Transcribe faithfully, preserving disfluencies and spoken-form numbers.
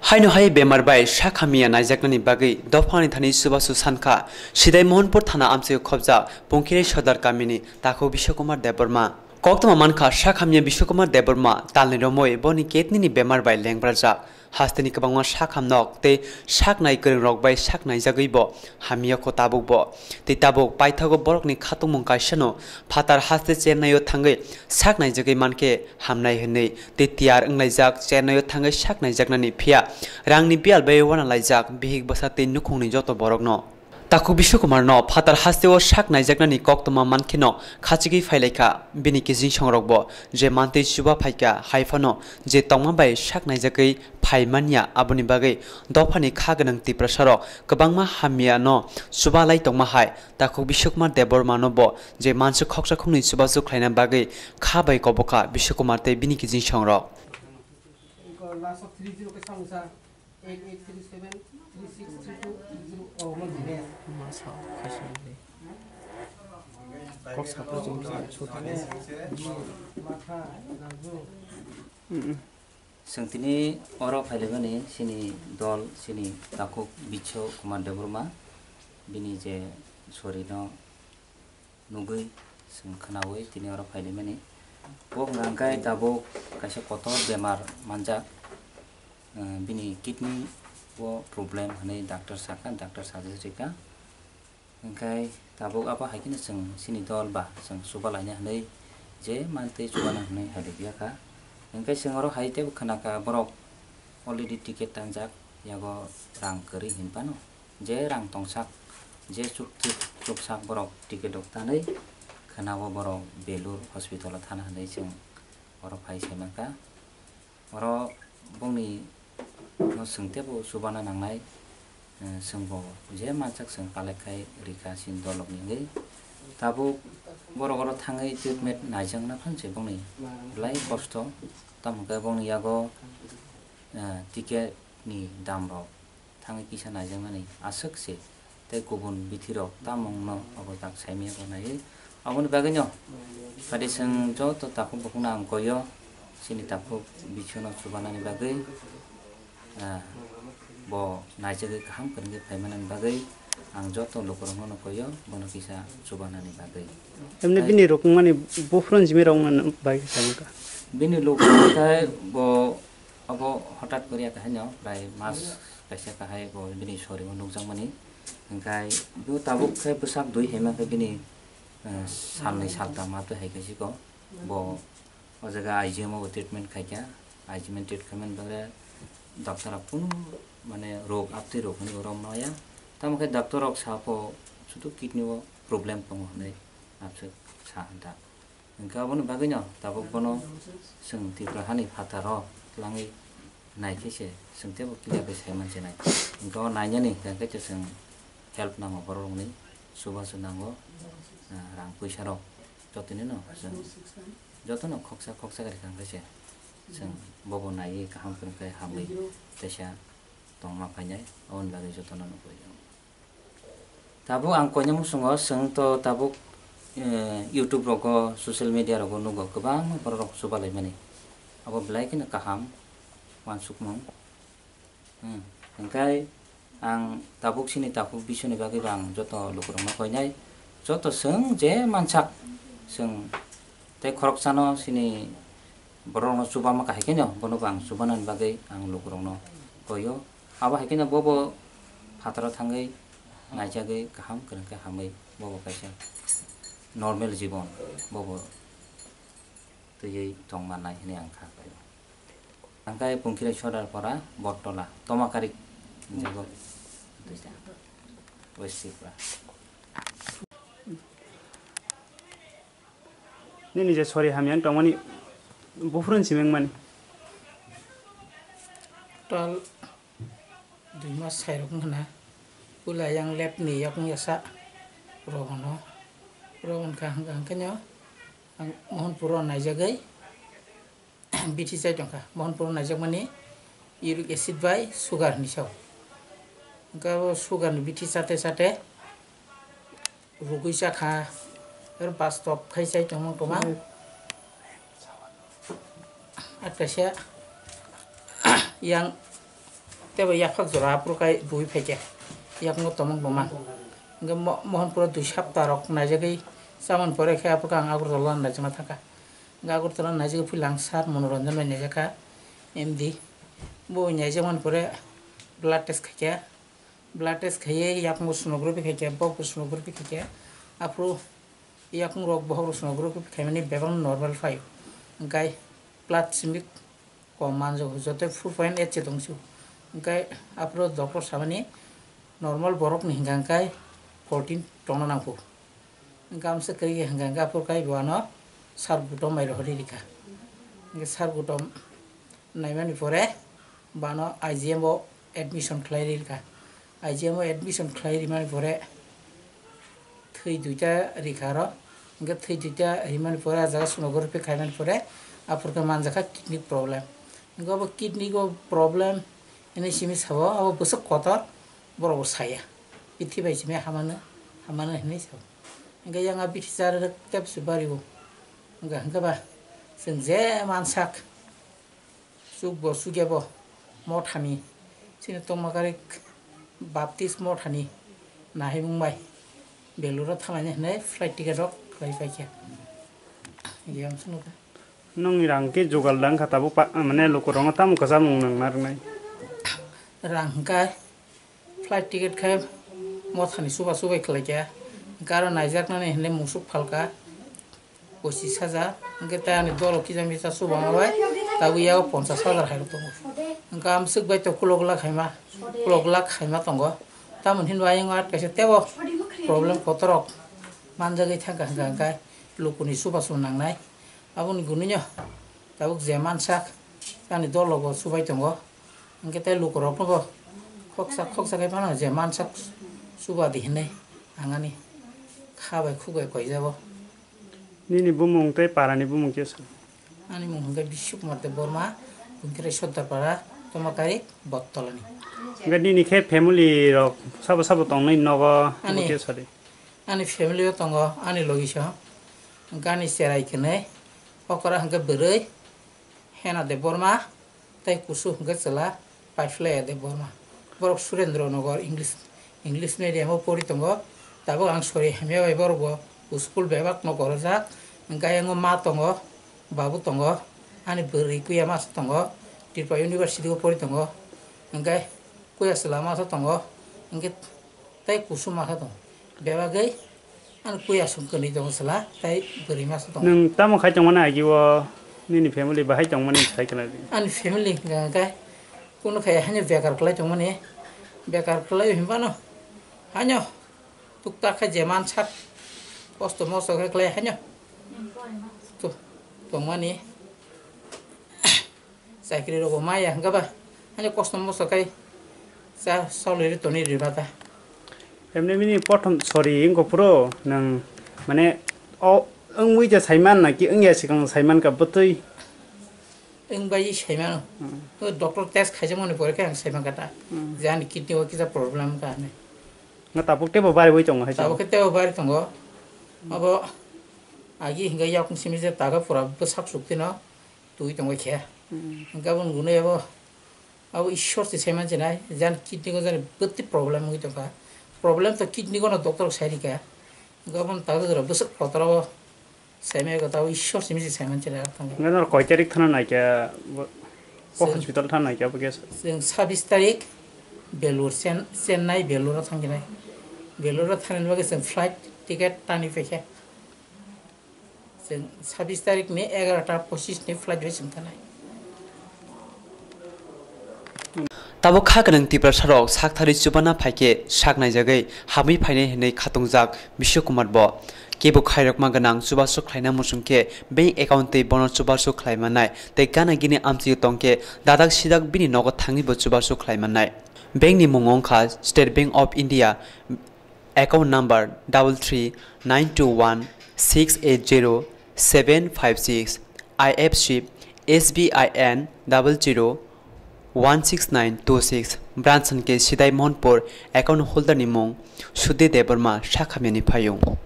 Haino hai bemar bai sak hamya naijaknani bagwi dophani thani chubachu sankha Sidai Mohanpur thana amchaio khobjak Pungkhirai Sodar kamini takhuk Biswakumar Debbarma. Koktwma mankha sak hamya Biswakumar Debbarma talni romwi boni kidney ni bemar bai lengbrajak. Hasteni kwbangma sak hamnok tei sak nai kwrwngrok bai sak naijagwi bo hamya kho tabuk bo. Tei tabuk paithago borokni khatungmung kaisano phatar haste Chennai o thangwi sak naijagwi mankhe hamnai hwnwi tei tiyar wnglaijak Chennai o thangwi sak naijaknani phiya rangni biyal bai wana laijak bihik bwsa tei nukhungni joto borokno. Takhuk Biswakumarno phatar hasteo sak naijaknani koktwma mankheno khachigwi phailaikha bini kijingsongrokbo, je mantwi chuba phaikha, haiphano je tongma bai sak naijagwi phaimanya, aboni bagwi dophani kha gwnang Tiprasarok kwbangma hamyano chubalai tongma hai takhuk Biswakumar Debbarmanobo je mansa khoksa khoknwi chubachu khlaina bagwi kha bai kobokha Biswakumar tei bini kijingsongrok. Eight eight three seven three six three two zero. Oh, mo jine. Masa khaisa ni. Kok sapro jini sa sotani. Matha, lagu. Chwng tini oro phailaimani chini dol, chini takhuk Biswakumar Debbarma, bini je sorino nugwi chwng khwnawi tini oro phailaimani. Bo hwnkha hwnkhe tabuk kaisa kotor bemar manjak, eh, bini kidney o problem hwnwi doctor sakha, doctor suggest rikha. Hwnkhe tabuk abo hai kheno chwng chini dol ba chwng chuba laina hwnwi je mantwi chubana hwnwi hai rwkya kha. Hwnkhe chwng oro hai teibo khwnakha borok already ticket tanjak, yago rang kwrwi hinphano. Je rang tongsak, je chukchuk chuksak borok ticket rok tanwi khwnao borok Belur hospital o thana hwnwi chwng oro phai sai mankha. Oro bongni no chwng teibo chubana nangnai, eh, chwngbo je mansak chwng collect khai rikha chini dolokni wngwi. Tabuk borok oro thangwi treatment naijakna phan se bongni belai kosto. Tamo hwnkhe bongni yago, eh, ticket ni dam rok thangwi kisa naijaknani aswk se, tei kubun bithi rok tamungno obo tak saimaya bo naiwi. Aboni bagwino phaidi chwng joto takhuk bukhukno ang koio, chini takhuk bisino chubanani bagwi, ah, bo naijagwi kaham kwrwngwi phaimanani bagwi ang joto lukurokno koio, bono kisa chubanani bagwi. Emni bini rok wngmani buphuru jimi rok wngmani bagwi kisa wngkha. Bini lukurok khe bo Abo hotat koriya kahai no prai mas kaisa kahai bo bini sorimo nukjakmani. Hingkai bo tabuk khe bwsak dui haima khe bini, eh, salnwi saltam ma twi hai khe siko. Bo o jaga I G M o bo treatment khaikha. I G M o treat khaimani bagwi doctor rok kunu mane rog aptwi rog hinwi oro maya. Tamo khe doctor rok sa pho sudu kidney o problem tongo hinwi abse sa hwnta. Hingke aboni bagwino tabuk bono chwng Tripura hani phataro twlangwi naikhe se chwng teibo clear khe sai manse nai. Hingke o nainani hingke khe chwng help nango bororokni, chubachu nango, ah, rang puisarok jotonino chwng jotono khoksa khoksa kari kha hingke se chwng bobo naiwi kaham kwrwngkhe hamwi teisa tongma phainai, aboni bagwi jotono nukwi. Tabuk ang koina muchungo chwng to tabuk, eh, YouTube rogo, social media rogo nugo kwbangma borok rok chubalaimani. Abo belai kheno kaham uansukmung. Hmm. Hingkai ang tabuk chini takhuk bisoni bagwi bo ang joto lukurokno koinai. Joto chwng je mansak chwng tei khoroksano chini borokno chubama kahai kheno bono bo ang chubanani bagwi ang lukurokno koio. Abo hai kheno bobo phataro thangwi naijagwi kaham kwrwngkhe hamwi bobo kaisa normal jibon bobo twiwi tongma nai hinwi ang kha khaio. Ang khe Pungkhirai Sodar Pora, Bottola, Tomakarik, hinjago, West Tripura. Nini je sori hamya wng tongmani buphuru ni simi wngmani? Total dui mas sairok wngkha na. Puila yang left ni yakung yasa Rohono. Rohon kha hwnkha hwnkhe no ang Mohanpur o naijagwi bithi chai tongkha. Mohanpur o naijakmani uric acid bai sugar ni sao. Hwnkhe o sugar ni bithi chate chate rugwi chakha, aro bus stop khai chai tongmung tongma. At kaisa yang Tebo yaphak jora aphuru kai bui phaikha, yakung tomong tongma. Hingke mo-, Mohanpuro dui sapta rok naijagwi chamani pore khe aphuru ang Agartala naijakna thangkha. Hingke Agartala naijagwi phila ang sir Monoranjan bai naijakha, M D. Bo naijakmani pore blood test khaikha. Blood test khaiye yakung sonography khaikha, bokbo sonography khaikha. Aphuru yakung rok bohok rok sonography khaimani bebak normal phaio. Hingke blood simi kom manjak, joto four point eight se tongsu. Hingke aphuru doctor samani normal borok ni hingka hingke fourteen tongna nangkuk. Hingke amsa kwrwi hingka hingke aphuru kai bo ano sir Gutom bai rohorwi rikha. Hingke sir Gutom naimani pore bo ano I G M o admission khlai rikha. I G M o admission khlai rimani pore thwi duita rikha aro, hingke thwi duita rimani pore ah jaga sonography khaimani pore aphuru khe manjakha kidney problem. Hingke obo kidney o problem hinwi simi sabo, abo bwswk kotor borok bo saya. Bithi bai simi hamano, hamano hinwi sabo. Hingke yang a bithi char rwk tep se bari o. Hingke, hingke ba chwng je mansak. Chukbo chukya bo mothani, chini tongma karik Baptist mothani nahimung bai Belura thanglaina hinwi flight ticket rok khlai paikha. Iyang swnukha. Nongni rang khe jugal dang kha tabuk pa, mane lukurokno tamo kwchangmung nang narwknai? Rang hwnkhe flight ticket khe mothani chuba chubai khlaikha, hwnkhe aro naijaknani hinwi musuk phalkha. Pochis hajar, hwnkhe tei ani dolo kisa misa chubama bai tabuk yago ponchas hajar hai rok tongo. Hwnkhe amswk bai to kulok glak haima, kulok glak haima tongo. Tamoni hinba ayang at kaisa tebo problem kotorok manjagwi thangkha hwnkha hwnkhe lukuni chubachu nangnai. Aboni gwnwino tabuk je mansak ani dologo chubai tongo. Hwnkhe tei lukuroknobo khoksa khoksa khe phano je mansak chubadi hinwi ang ani kha bai khuk bai koijago. Nini bumung tei parani bumung khe sa? Ani mung hwnkhe Biswa Kumar Debbarma, Bungkhirai Soddarpara, Tomakari, Bottolani. Hwnkhe nini khe family rok sabo sabo tongnai nogo? Ani, khe sadi? Ani family o tongo, ani logi so. Hwnkhe ani cherai kwnwi, okora hwnkhe bwrwi, Hena Debbarma, tei kusu hwnkhe chwla Paiphlaiya Debbarma. Borok Surendra Nagar English, English medium o pori tongo. Tabuk ang sori hamya bai borok bo school bebak no gorojak. Hwnkhe ayang o ma tongo, babu tongo, ani bwrwi kuya masa tongo, Tripura University o pori tongo. Hwnkhe kuya chwla masa tongo. Hwnkhe tei kusu masa tongo. Bebagwi ani kuya song kwnwi tongo chwla, tei bwrwi masa tongo. Nwng tamo khai tongmani agi o nini family bahai tongmani sai khna di? Ani family hwnkha hwnkhe kunu khai haino bekar kwlai tongmani, bekar kwlai hinphano haino tuktak khe je mansak kosto mosto khe kwlai haino to-, tongmani. Chakri rok bo maya hwnkha ba, ani kosto mosto khai cha saloi ri toni ri ba ta. Emni bini prothom, sorry, wngkha phuru nwng, mane, o wngwi je saiman na ki wngya swkang saiman kha bwtwi? Wng bai saiman. Hmm. O doctor test khaijakmani pore khe ang saiman kha ta. Hmm. Je ani kidney o kisa problem kha hinwi. Nga tabuk teibo bariwi tongo hai tabuk khe teibo bari tongo. Abo agi hwnkhe yakung simi je taga pura bwsak suk tino. Twi tongwi khe. Hmm. Hwnkhe aboni gwnwi abo, abo Ishwar se saiman se nai, jan kidney o jani bwtwi problem wngwi tongkha. Problem to kidney gono doctor sai rikha. Hwnkhe aboni tago jora bwswk kotor o saimai kha, abo Ishwar simi se saiman se nai tongo. Hwnkhe noro koi tarik thana naikha bo, bo chwng hospital thana naikha bo khe? Chwng sabis tarik Belur, Chen-, Chennai Belur o thangkhe nai. Belur o thangni bagwi chwng flight ticket tani paikha. Chwng sabis tarik ni egarota pochis ni flight bai chwng thanai. Tabuk kha gwnang Tiprasa rok sak thari chubana phaikhe sak naijagwi hamwi phainai hinwi khatungjak Biswa Kumar bo. Kebo khairokma gwnang chubachu khlaina muchungkhe bank account tei bono chubachu khlaimanai tei gana gini amchio tongkhe dadak sidak bini nogo thangwibo chubachu khlaimanai. Bank ni mung wngkha State Bank of India. Account number double three nine two one six eight zero seven five six, I F C S B I N double zero one six nine two six, branch hwnkhe Sidai Mohanpur, account holder ni mung Sudhi Debbarma, Sakhamyani Phayung.